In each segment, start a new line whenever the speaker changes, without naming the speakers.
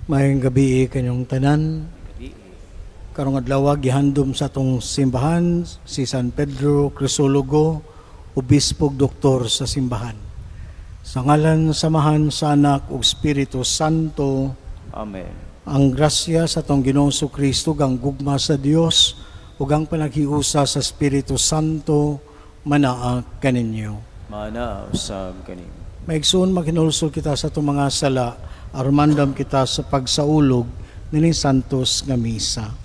Maayong gabi kanyong tanan. Karong adlaw gihandom sa atong simbahan si San Pedro Crisologo, obispo doktor sa simbahan. Sa ngalan sa Amahan, sa Anak ug Espiritu Santo.
Amen.
Ang grasya sa atong Ginoong Kristo, ang gugma sa Dios ug ang panaghiusa sa Espiritu Santo manaa kaninyo.
Manaa usab kanimo.
Maigsoon, maghinulsol kita sa atong mga sala aron maandam kita sa pagsaulog nining santos nga misa.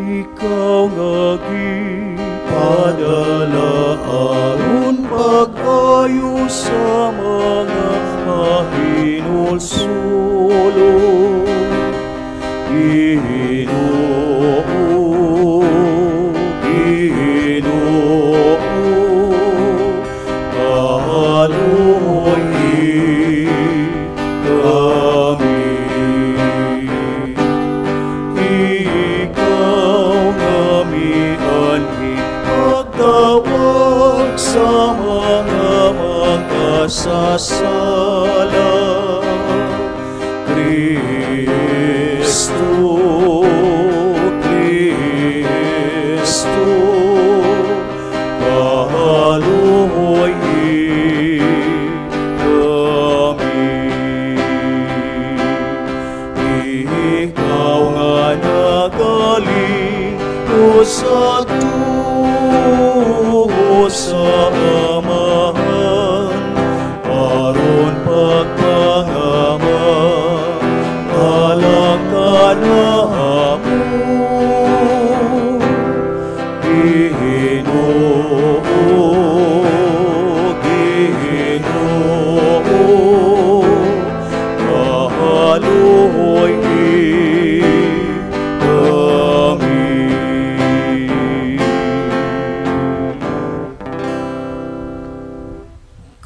Ikaw nga gipadala aron pag-ayo sa mga mahinulsolo. Ginoo, Ginoo, kaluoy kami. Ikaw nga mianhi pagtawag sa mga makasasala. Kristo, Kristo, kaluoy kami. Ikaw nga nagaling sa tuo sa Amahan, aron pagpangama, alang kanamo. Ginoo, Ginoo, kaluoy kami.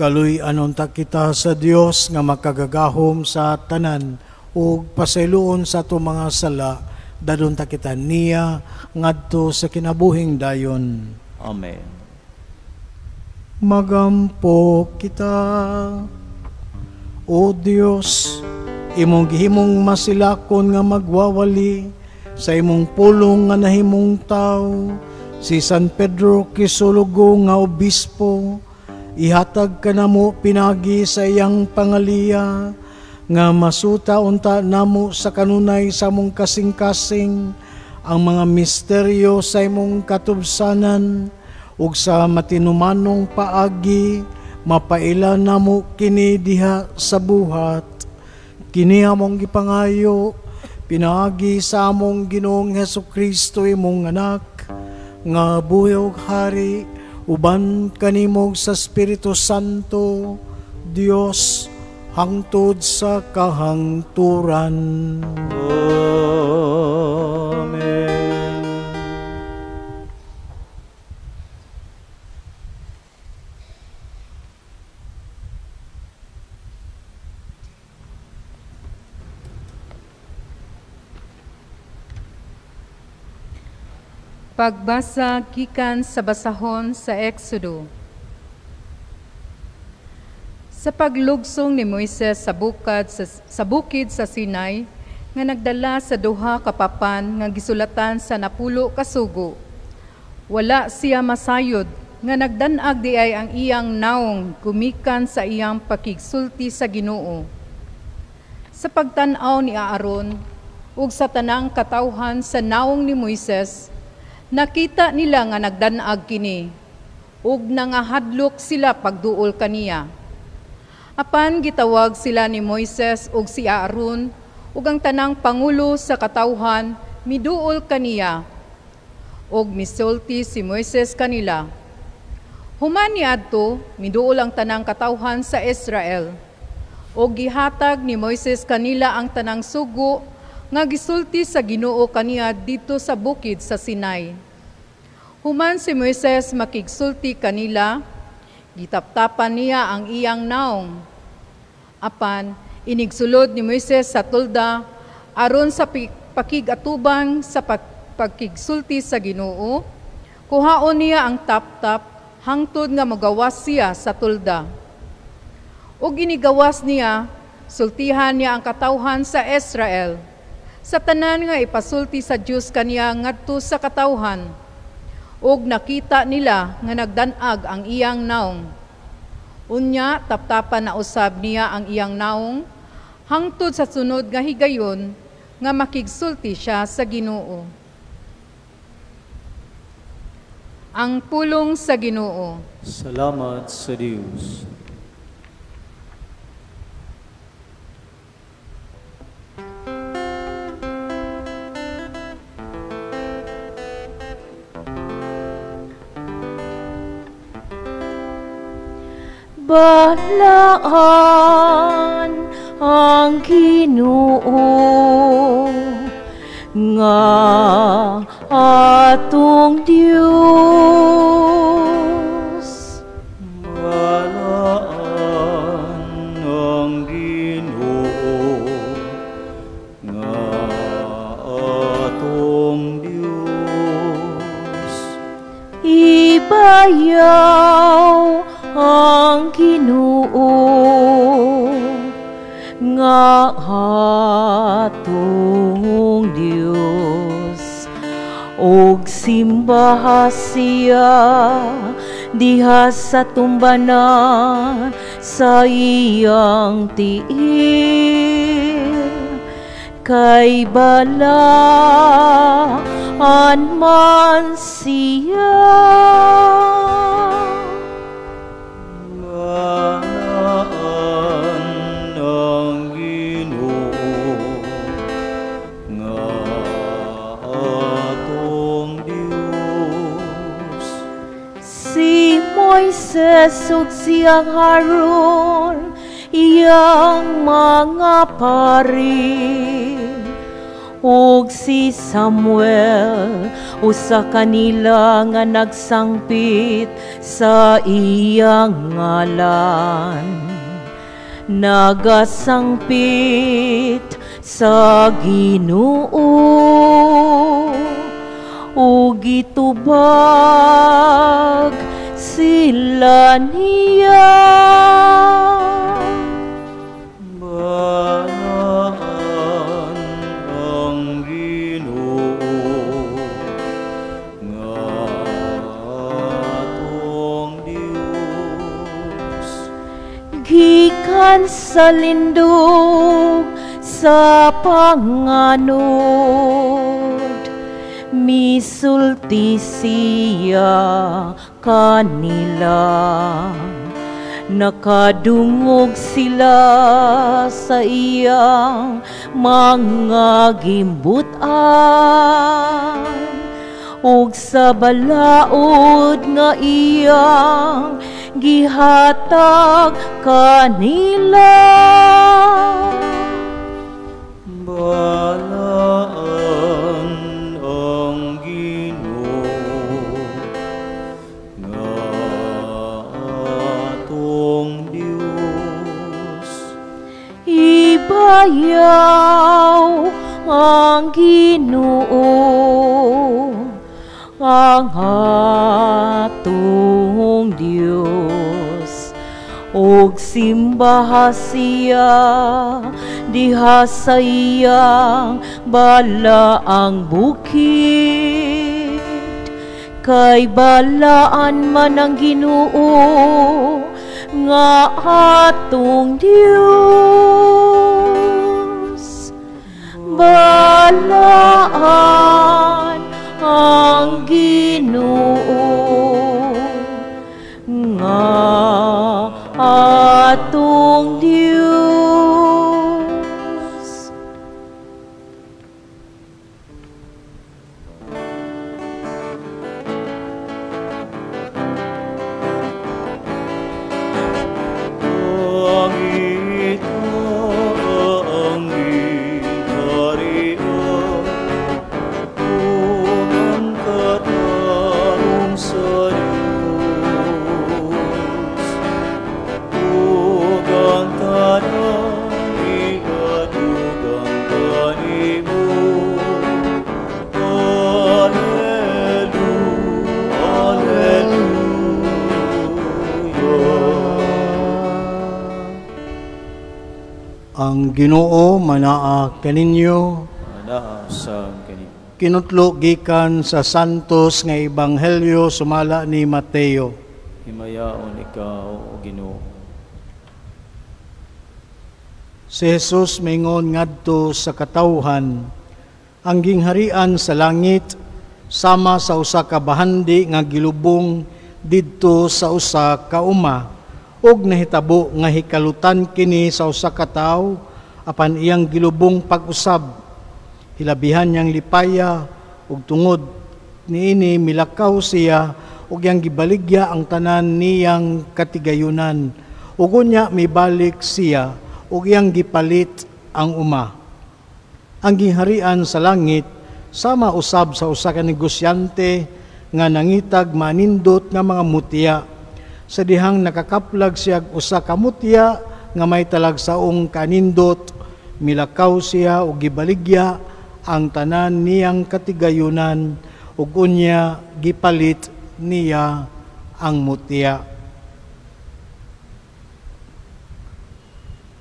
Kaluy-an unta kita sa Dios nga makagagahom sa tanan ug pasayloon sa atong mga sala, dadon ta kita niya ngadto sa kinabuhing dayon.
Amen.
Magampo kita. O Dios, imong gihimong masilakon nga magwawali sa imong pulong nga nahimong tawo si San Pedro Crisologo nga obispo, ihatag kanamo pinagi sa iyang pangaliya nga masuta unta namo sa kanunay sa among kasing-kasing ang mga misteryo sa imong katubsanan ug sa matinumanong paagi mapaila namo kini diha sa buhat. Kini among gipangayo pinaagi sa among Ginoong Hesukristo, imong anak, nga buhi ug hari uban kanimo sa Espiritu Santo, Dios, hangtod sa kahangturan.
Amen.
Pagbasa gikan sa basahon sa Exodo. Sa paglugsong ni Moises sa bukid sa Sinai, nga nagdala sa duha ka papan nga gisulatan sa 10 ka sugo. Wala siya masayod nga nagdan-ag di ay ang iyang naong gumikan sa iyang pakigsulti sa Ginoo. Sa pagtan-aw ni Aaron ug sa tanang katawhan sa naong ni Moises, nakita nila nga nagdan-ag kini ug nangahadlok sila pagduol kaniya. Apan gitawag sila ni Moises ug si Aaron ug ang tanang pangulo sa katawhan miduol kaniya. Ug misulti si Moises kanila. Human niadto miduol ang tanang katawhan sa Israel. Ug gihatag ni Moises kanila ang tanang sugo nga gisulti sa Ginoo kaniya didto sa bukid sa Sinai. Human si Moises makigsulti kanila, gitaptapan niya ang iyang naong. Apan inigsulod ni Moises sa tolda aron sa pakigatubang sa pagkigsulti sa Ginoo, kuhaon niya ang taptap hangtod nga mogawas siya sa tulda. Ug inigawas niya, sultihan niya ang katawhan sa Israel. Sa tanan nga ipasulti sa Dios kaniya ngadto sa katawhan. Ug nakita nila nga nagdanag ang iyang naong. Unya taptapan na usab niya ang iyang naong hangtod sa sunod nga higayon nga makigsulti siya sa Ginoo. Ang pulong sa Ginoo.
Salamat sa Dios.
Balaan ang Ginoo nga atong Dios.
Balaan ang Ginoo nga atong Dios.
Ibayaw ang Ginoo nga atong Dios, og simbaha siya diha sa tumbanan sa iyang tiil. Kay balaan man siya.
Balaan ang Ginoo nga atong Dios.
Si Moises ug siyang Harun, iyang mga pari, ug si Samuel usa kanila nga nagsangpit sa iyang ngalan, nagasangpit sa Ginoo ug gitubag sila niya.
Balaan ang Ginoo nga atong Dios.
Gikan sa lindog sa panganod, misulti siya kanila. Nakadungog sila sa iyang mga gimbutan, ug sa balaod nga iyang gihatag kanila.
Balaan ang Ginoo nga atong Dios.
Ibayaw ang Ginoo ang atong Dios, ug simbaha siya diha sa iyang balaang bukid. Kay balaan man ang Ginoo nga atong Dios. Balaan ang Ginoo nga atong Dios.
Langit ang giharian, ug ang katarong sa
Ang Ginoo manaa kaninyo.
Anaa sa kanimo.
Kinutlo gikan sa Santos nga Ebanghelyo sumala ni Mateo.
Himayaon ikaw, o Ginoo.
Si Jesus mingon ngadto sa katawhan, ang gingharian sa langit sama sa usa ka bahandi nga gilubong didto sa usa ka uma, ug nahitabo nga hikalutan kini sa usa ka tawo apan iyang gilubong pag-usab. Hilabihan niyang lipaya ug tungod niini milakaw siya ug iyang gibaligya ang tanan niyang katigayunan. Ug unya mibalik siya ug iyang gipalit ang uma. Ang gingharian sa langit sama usab sa usa ka negosyante nga nangitag manindot nga mga mutya. Sa dihang nakakaplag siya usa ka mutya nga may talagsaong kanindot, milakaw siya ug gibaligya ang tanan niyang katigayunan ug unya gipalit niya ang mutya.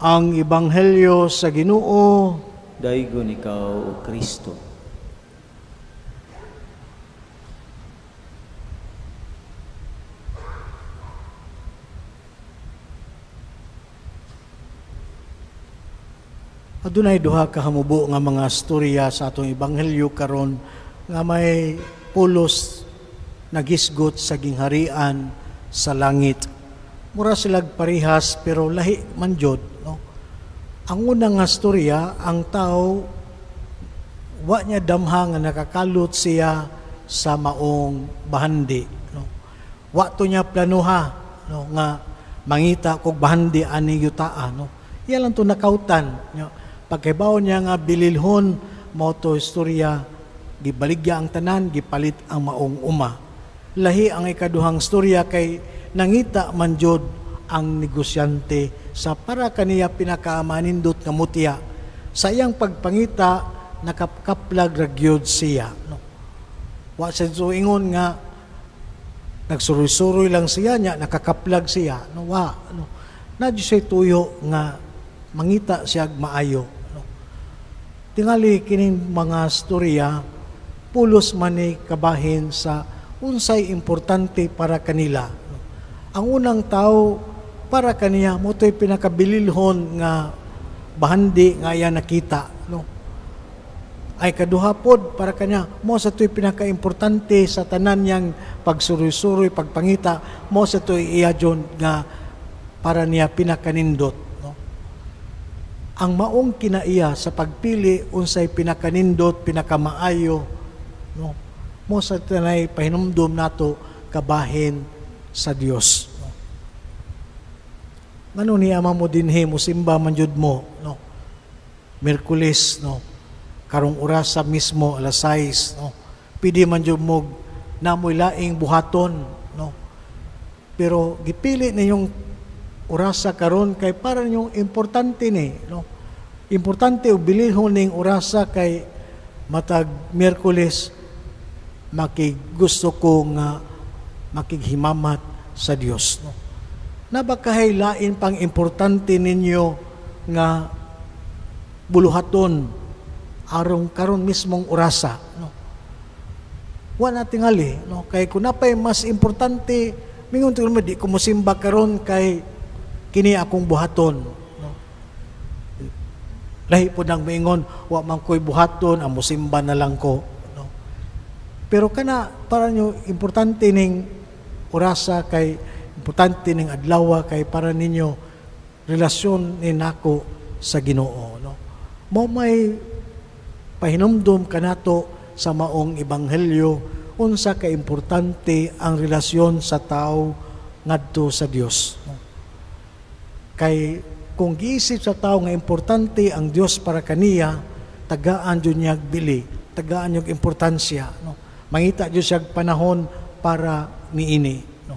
Ang Ebanghelyo sa Ginoo.
Daygon ikaw, o Kristo.
Adunay duha ka hamubo nga mga storya sa atong ebanghelyo karon nga may pulos nagisgot sa gingharian sa langit. Mura silag parehas pero lahi man jud, no? Ang una nga storya, ang tao wa niya damha nga nakakalot siya sa maong bahandi, no? Wa to niya planuha, no, nga mangita kog bahandi ani yutaa, no? Iya lang to nakautan, no? Pagkaibaw niya nga bililhon mao to istorya, gibaligya ang tanan, gipalit ang maong uma. Lahi ang ikaduhang storya kay nangita man jud ang negosyante sa para kaniya pinakamanindot nga mutya. Sa iyang pagpangita nakapkaplag ra gyud siya, no? Wa siya so ingon nga nagsuroy-suroy lang siya nya nakakaplag siya, no? Wa, no? Na jud siya tuyo nga mangita siya maayo, no? Tingali kining mga storya pulos man ni kabahin sa unsay importante para kanila, no? Ang unang tao para kaniya mo to'y pinakabililhon nga bahandi nga iya nakita, no? Ay kaduha pod para kaniya mo sa to'y pinakaimportante sa tanan niyang pagsuroy-suroy, pagpangita, mo sa to'y iya jud nga para niya pinakanindot, no? Ang maong kinaiya sa pagpili unsay pinakanindot, pinakamaayo, no? Mo sa tanay pahinumdum nato kabahin sa Dios, no? Ngano ni ama mo dinhi mosimba man jud mo, no? Miyerkules, no? Karong orasa mismo alas 6, no? Pidi man jud mo namoy laing buhaton, no? Pero gipili ninyong orasa karon kay para ninyong importante ni, no? Importante og bilihon ning orasa kay matag Miyerkules makigusto ko nga makighimamat sa Dios, no? Nabakahay lain pang importante ninyo nga buluhaton arong karon mismong orasa, no? Wa na tingali, no? Kay kun napay mas importante mingon tul mo di ko mosimba karon kay kini akong buhaton, no? Lahi pod ang moingon wa man koy buhaton, ang mosimba na lang ko, no? Pero kana para nyo importante ning orasa kay importante ning adlaw kay para ninyo relasyon ni nako sa Ginoo, no? Mao may pahinumdum kanato sa maong ebanghelyo unsa ka importante ang relasyon sa tao ngadto sa Dios, no? Kay kung giisip sa tao nga importante ang Dios para kaniya, tagaan jud niya bili, tagaan yung importansya, no? Mangita jud siya panahon para niini, no?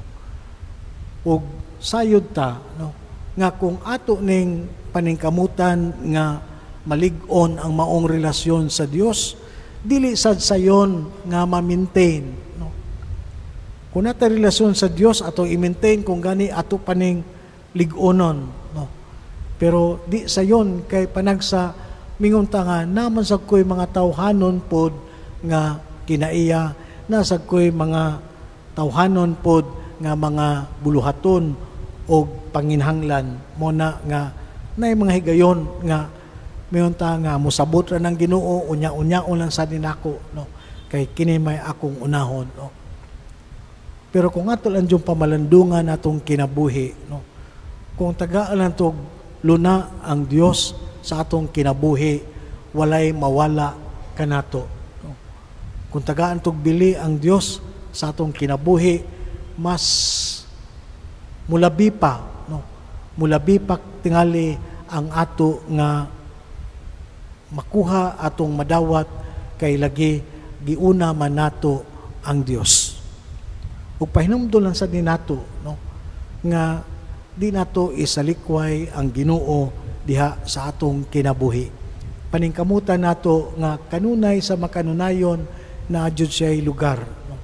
Ug sayod ta, no, nga kung ato ning paningkamutan nga malig-on ang maong relasyon sa Dios, dili sad sayon nga ma-maintain, no? Kung nata relasyon sa Dios ato i-maintain kung gani ato paning lig-onon, no? Pero di sayon kay panagsa mingon ta nga naman sa ko'y mga tawhanon pod nga kinaiya, nasa ko'y mga tawhanon pod nga mga buluhaton og panginhanglan mo na nga nay mga higayon nga mingon ta nga mosabot ra ng Ginoo, unya-unyaon lang sa ninako, no, kay kini may akong unahon, no. Pero kung ato lang yung pamalandungan atong kinabuhi, no, kung tagaan lang tog luna ang Dios sa atong kinabuhi, walay mawala kanato, no. Kung tagaan tog bili ang Dios sa atong kinabuhi, mas mulabi pa, no, mulabi pa tingali ang ato nga makuha, atong madawat, kay lagi giuna man nato ang Dios. Ug pahinumdom lang sad ni nato, no, nga di nato isalikway ang Ginoo diha sa atong kinabuhi. Paningkamutan nato nga kanunay sa makanunayon na jud siya'y lugar, no.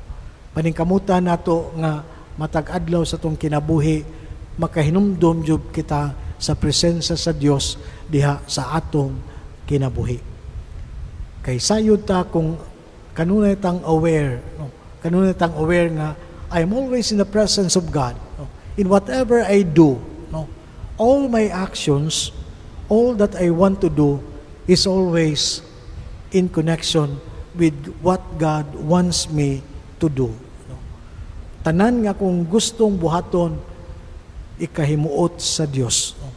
Paningkamutan nato nga matag adlaw sa atong kinabuhi makahinumdom jud kita sa presensya sa Dios diha sa atong kinabuhi. Kay sayod ta kung kanunay tang aware, no? Kanunay tang aware nga I am always in the presence of God, no? In whatever I do, no? All my actions, all that I want to do is always in connection with what God wants me to do, no? Tanan nga kung gustong buhaton ikahimuot sa Dios, no?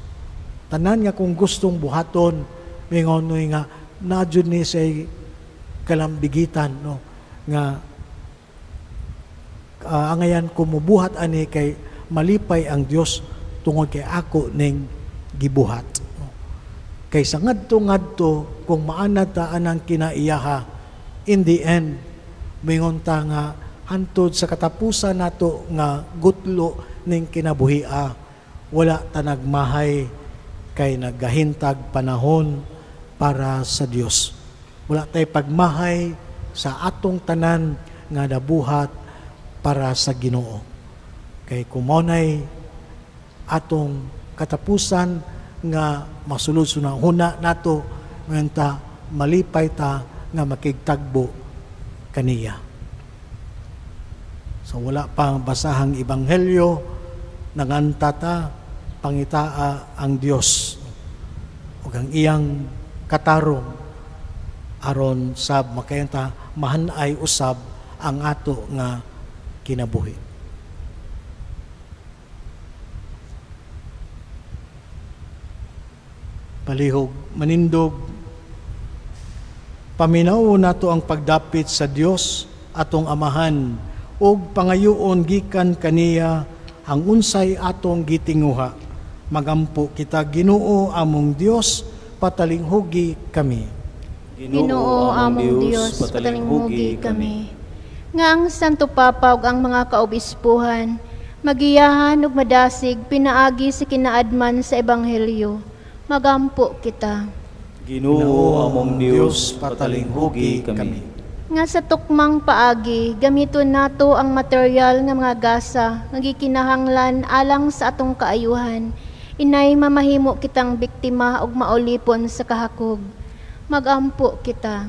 Tanan nga kung gustong buhaton mingon nga na jud ni say kalambigitan, no, nga angayan kumubuhat ani kay malipay ang Dios tungod kay ako ning gibuhat, no? Kay sa ngadto-ngadto kung maanad ta anang kinaiyaha, in the end mingon ta nga hantod sa katapusan nato nga gutlo ning kinabuhia, wala ta nagmahay kay naggahintag panahon para sa Dios. Wala tay pagmahay sa atong tanan nga nabuhat para sa Ginoo. Kay kumonay atong katapusan nga masulod sa huna nato, nganta malipay ta nga makigtagbo kaniya. So wala pang basahang ebanghelyo, nanganta ta pangitaa ang Dios ug ang iyang katarong aron sab makayanta mahanay usab ang ato nga kinabuhi. Palihog manindog, paminaw nato ang pagdapit sa Dios atong Amahan ug pangayoon gikan kaniya ang unsay atong gitinguha. Magampo kita, Ginoo among Dios, patalinghugi kami.
Ginoo among Dios, patalinghugi kami. Nga ang Santo Papa ug ang mga kaobispuhan magiyahan ug madasig pinaagi sa kinaadman sa ebanghelyo. Magampo kita.
Ginoo among Dios, patalinghugi kami.
Nga sa tukmang paagi gamiton nato ang material nga mga gasa nga gikinahanglan alang sa atong kaayuhan. Inay mamahimo kitang biktima ug maulipon sa kahakog. Magampo kita.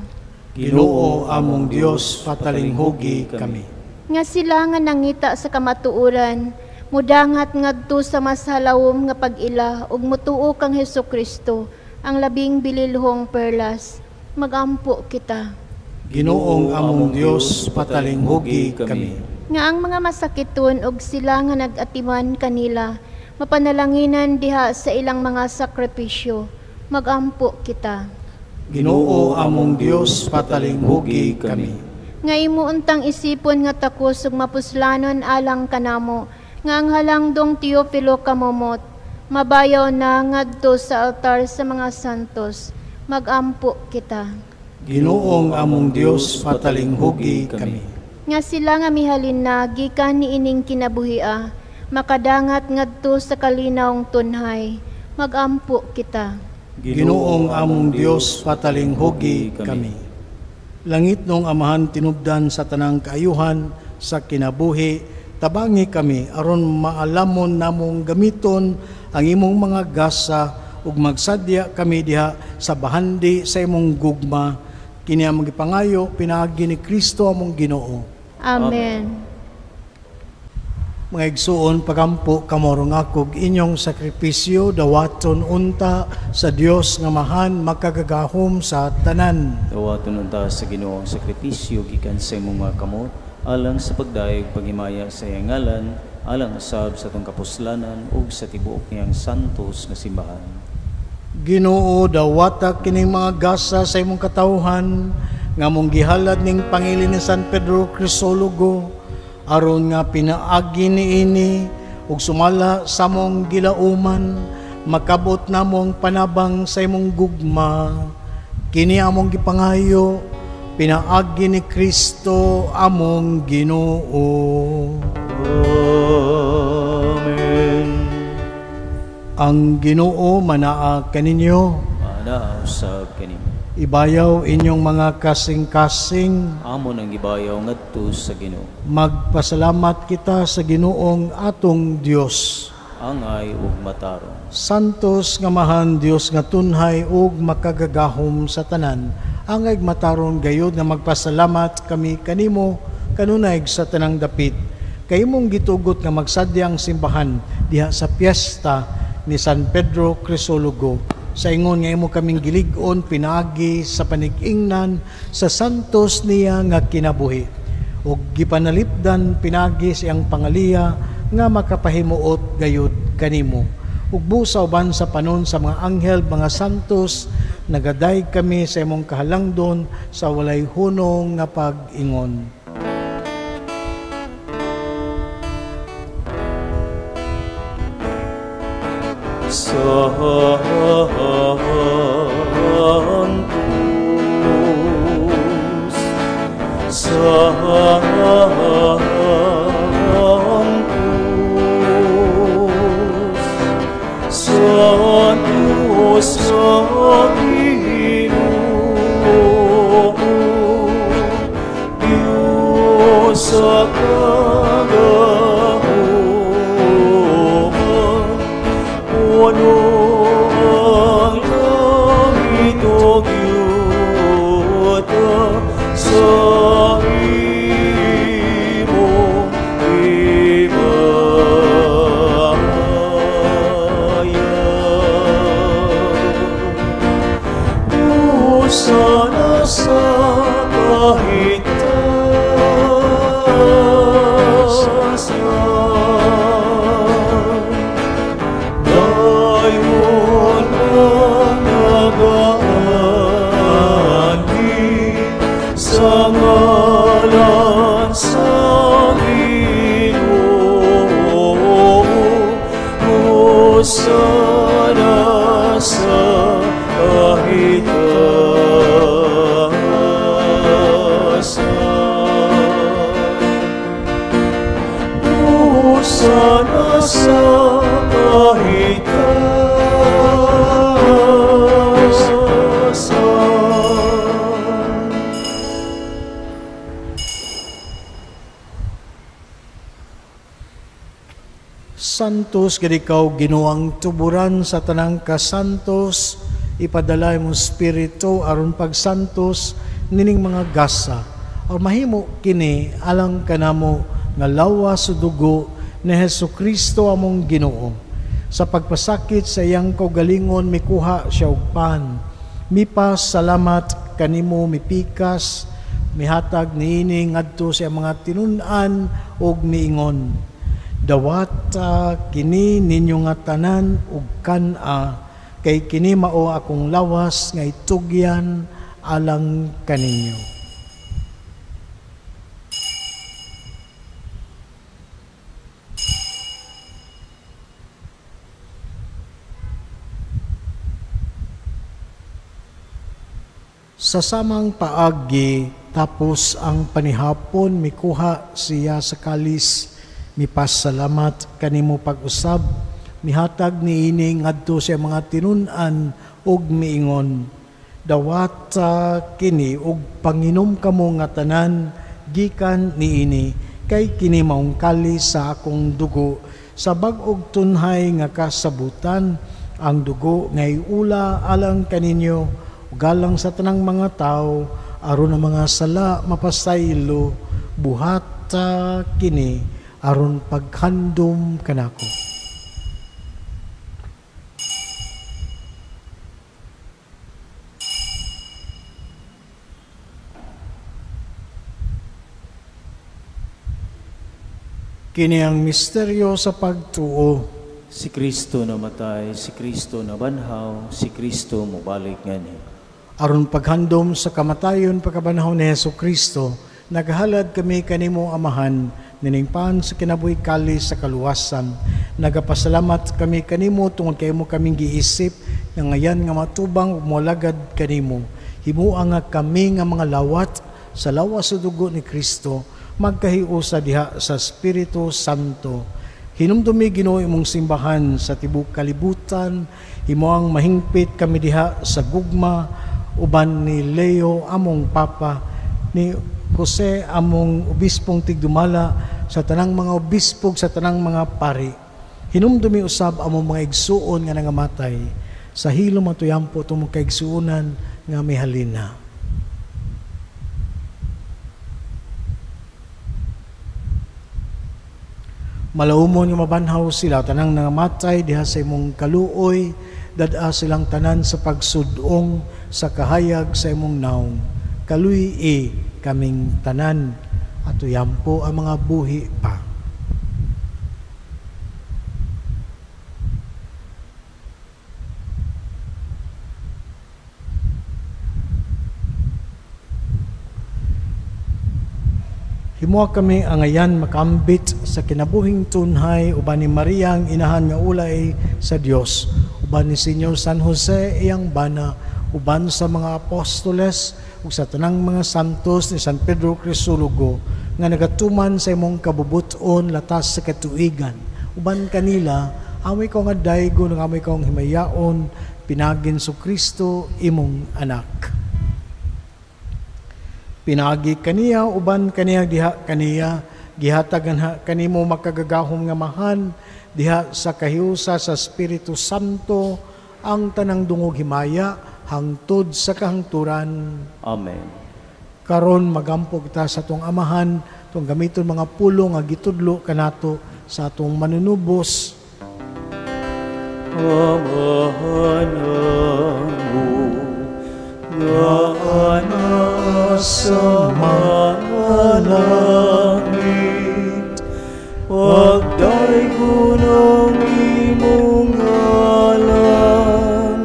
Ginoo among Dios, patalinghugi kami.
Nga sila nga nangita sa kamatuoran, mudangat ngadto sa mas halawom nga pag-ila ug mutuo kang Hesukristo, ang labing bililhong perlas. Magampo kita.
Ginoong among Dios, patalinghugi kami.
Nga ang mga masakiton ug sila nga nag-atiman kanila, mapanalanginan diha sa ilang mga sakripisyo. Magampo kita.
Ginoo among Dios, patalinghugi kami.
Nga imo untang isipon nga takos ug mapuslanon alang kanamo, nga ang halangdong Teofilo kamomot, mabayaw na ngadto sa altar sa mga santos. Magampo kita.
Ginoong among Dios, patalinghugi kami.
Nga sila nga mihalin na gikan niining kinabuhia, makadangat ngadto sa kalinawng tunhay. Magampo kita.
Ginoong among Dios, patalinghugi kami. Langit nung Amahan tinubdan sa tanang kaayuhan sa kinabuhi, tabangi kami aron maalamon namong gamiton ang imong mga gasa ug magsadya kami diha sa bahandi sa imong gugma. Kini among gipangayo pinaagi ni Kristo among Ginoo.
Amen.
Mga igsuon, pagampo kamo akog inyong sakripisyo dawaton unta sa Dios nga mahan makagagahom sa tanan.
Dawaton unta sa Ginoo ang sakripisyo gikan sa imong mga kamot alang sa pagdayeg paghimaya sa iyang ngalan, alang usab sa atong kapuslanan ug sa tibuok niyang santos nga simbahan.
Ginoo, dawata kining mga gasa sa imong katawhan nga mong gihalad ning pangili ni San Pedro Crisologo, aron nga pinaagi niini ug sumala sa mong gilauman, makabot namong panabang sa imong gugma. Kini among gipangayo pinaagi ni Kristo among Ginoo.
Amen.
Ang Ginoo manaa kaninyo,
manaa usab kanimo.
Ibayaw inyong mga kasing-kasing.
Amo nang ibayaw ngadto sa Ginoo.
Magpasalamat kita sa Ginoong atong Dios.
Angay ug matarong.
Santos nga mahan Dios nga tunhay ug makagagahom sa tanan. Angay matarong gayud nga magpasalamat kami kanimo kanunay sa tanang dapit. Kay imong gitugot nga magsadya ang simbahan diha sa piyesta ni San Pedro Crisologo. Sa ingon nga imo kaming gilig-on pinaagi sa panig-ingnan sa santos niya nga kinabuhi. Ug gipanalipdan pinaagi sa iyang pangaliya nga makapahimuot gayud kanimo. Ug busa uban sa panon sa mga anghel, mga santos, nagadayeg kami sa imong kahalangdon sa walay hunong nga pag-ingon.
Santos, Santos, Santos sa Ginoo, Diyos sa kagahuman, puno ang langit ug yuta sa imong himaya. Hosana sa kahitasan, dayon ang nagaanhi sa ngalan sa Ginoo. Hosana sa kahitasan. Hosana sa kahitasan.
Santos gid ikaw Ginoo ang tuburan sa tanang kasantos, ipadala imong espiritu aron pagsantos nining mga gasa. Aron mahimo kini alang kanamo nga lawas ug dugo ni Hesukristo among Ginoo. Sa pagpasakit sa iyang kaugalingon mikuha siya og pan, mipasalamat kanimo, mipikas, mihatag niini ngadto sa mga tinun-an ug miingon, dawata kini ninyo nga tanan ug kan-a, kay kini mao akong lawas nga itugyan alang kaninyo. Sa samang paagi, tapos ang panihapon, mikuha siya sa kalis, mipasalamat kanimo pag-usab, mihatag niini ngadto sa mga tinun-an ug miingon, dawata kini ug panginom kamo nga tanan gikan niini, kay kini maong kalis sa akong dugo sa bag-og tunhay nga kasabutan Ang dugo nga iula alang kaninyo ug alang sa tanang mga tawo aron ang mga sala mapasaylo, buhata kini aron paghandom kanako. Kini ang misteryo sa pagtuo.
Si Kristo namatay, si Kristo nabanhaw, si Kristo mobalik nganhi.
Aron paghandom sa kamatayon pagkabanhaw ni Hesus Kristo, naghalad kami kanimo Amahan, niningpan sa kinabuhi kali sa kaluwasan. Nagapasalamat kami kanimo tungod kay imo kaming giisip nga ngayan nga matubang ug molagad kanimo. Himua nga kami nga mga lawat sa lawas sa dugo ni Kristo, magkahiusa diha sa Espiritu Santo. Hinumdumi Ginoo imong simbahan sa tibuok kalibutan, himoang mahingpit kami diha sa gugma uban ni Leo among Papa, ni Jose among obispong tigdumala, sa tanang mga obispo, sa tanang mga pari. Hinumdumi usab among mga igsuon nga nangamatay, sa hilom atuyampo tumong kaigsuonan nga mihalina. Malaumon nga mabanhaw sila, tanang nangamatay diha sa imong kaluoy, dad-a silang tanan sa pagsudong sa kahayag sa imong naong. Kaluy-i kaming tanan, atuyampo ang mga buhi pa. Himua kami angayan makambit sa kinabuhing tunhay uban ni Maria ang inahan nga ulay sa Dios, uban ni Senyor San Jose iyang bana, uban sa mga apostoles ug sa tanang mga santos ni San Pedro Crisologo nga nagatuman sa imong kabubut-on latas sa katuigan. Uban kanila amoy ko nga daygon ug amoy kong himayaon pinagin sa Kristo imong anak. Pinagi kaniya uban kaniya diha kaniya gihatagan ha kanimo makagagahom nga mahan diha sa kahiusa sa Espiritu Santo ang tanang dungog himaya hangtod sa kahangturan.
Amen.
Karon magampo kita sa atong amahan, tong gamiton mga pulong nga gitudlo kanato sa atong manunubos.
Amahan amo nga nasa mga langit, pagdaygon ang imong ngalan,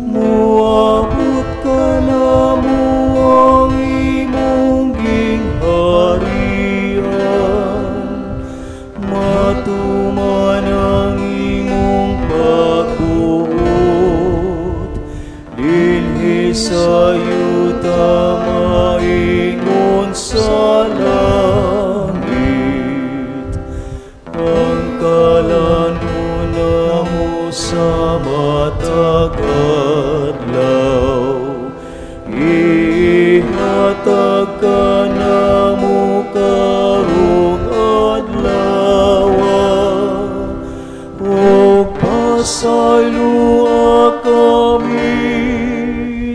muabot ka namo ang imong gingharian, matuman ang imong pagbuot, dinhi sa yuta maingon sa langit. Ang kalan-on namo sa matag adlaw, ihatag ka namo karong adlaw, ug pasayloa kami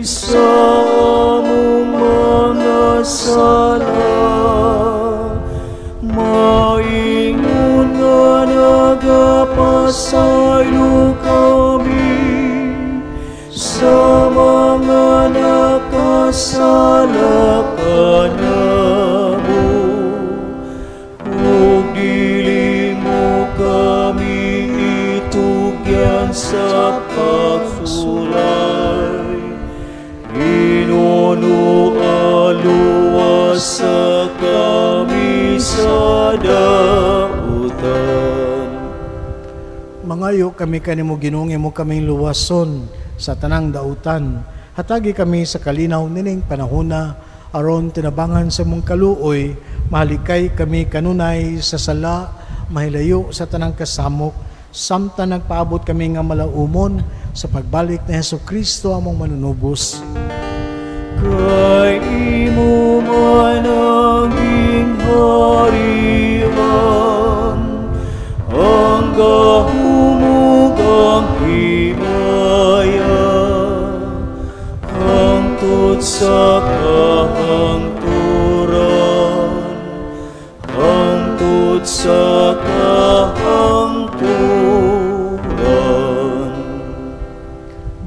sa among mga sala, maingon nga nagapasaylo kami sa mga nakasala kanamo, ug dili mo kami itugyan sa pagsulay. Ginoo, aluwasa kami sa dautan.
Mangayo kami kanimo Ginoo, imo kaming luwason sa tanang dautan. Hatagi kami sa kalinaw nining panahona, aron tinabangan sa imong kaluoy, mahalikay kami kanunay sa sala, mahilayo sa tanang kasamok, samtang nagpaabot kami nga malaumon sa pagbalik ni Hesus Kristo among manunubos.
Kay imo man ang gingharian, ang gahom ug ang himaya,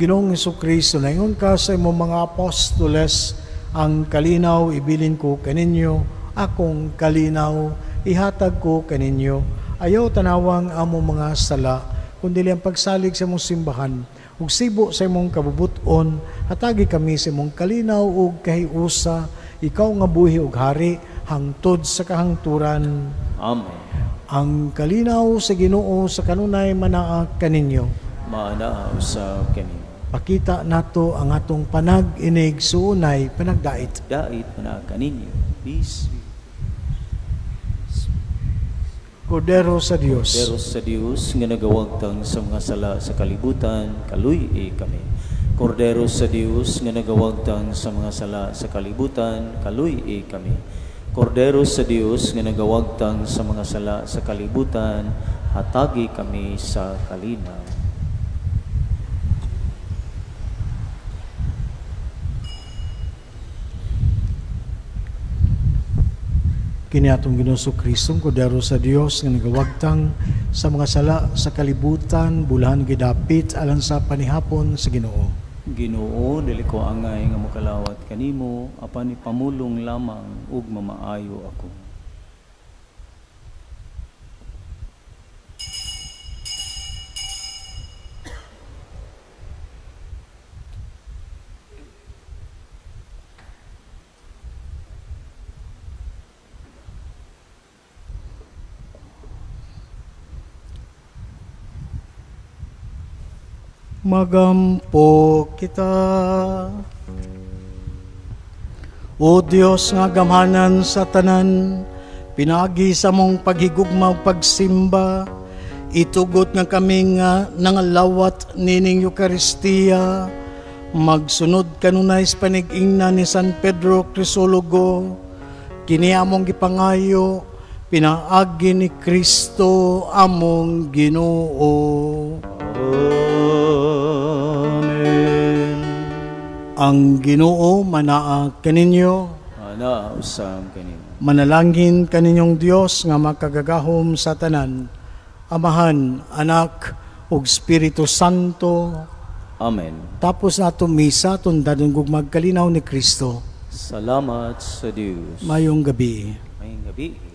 Ginoong Hesukristo, naingon ka sa imong mga apostoles, ang kalinaw ibilin ko kaninyo, akong kalinaw ihatag ko kaninyo. Ayaw tanawang among mga sala, kundi ang pagsalig sa imong simbahan, ug sibo sa imong kabubuton, hatagi kami sa imong kalinaw ug kahiusa, ikaw nga buhi ug hari, hangtod sa kahangturan.
Amen.
Ang kalinaw sa Ginoo sa kanunay manaa kaninyo.
Maanaa usab kaninyo.
Pakita nato ang atong panag-inig suunay panagdait.
Dait manaa kaninyo. Peace.
Kordero sa Dios.
Kordero sa Dios nga nagawagtang sa mga sala sa kalibutan, kaluy-i kami. Kordero sa Dios nga nagawagtang sa mga sala sa kalibutan, kaluy-i kami. Kordero sa Dios nga nagawagtang sa mga sala sa kalibutan, hatagi kami sa kalinaw.
Kini atong Ginoong Kristo, Kordero sa Dios nga nagawagtang sa mga sala sa kalibutan, bulahan gidapit alang sa panihapon sa Ginoo.
Ginoo, dili ko angay nga mokalawat kanimo, apan ipamulong lamang ug mamaayo ako.
Magampo kita. O Dios nga gamhanan sa tanan, pinaagi sa mong paghigugma ug pagsimba, itugot nga kami nga nangalawat nining Eukaristiya, magsunod kanunay sa panig-ingna ni San Pedro Crisologo, kini among gipangayo, pinaagi ni Kristo among Ginoo.
Amen.
Ang Ginoo manaa kaninyo,
manaa usab kaninyo.
Manalangin kaninyong Dios nga makagagahom sa tanan, Amahan, Anak ug Espiritu Santo.
Amen.
Tapos nato misa tundadon gugmag kalinaw ni Kristo.
Salamat sa Dios.
Mayong gabi.
Mayong gabi.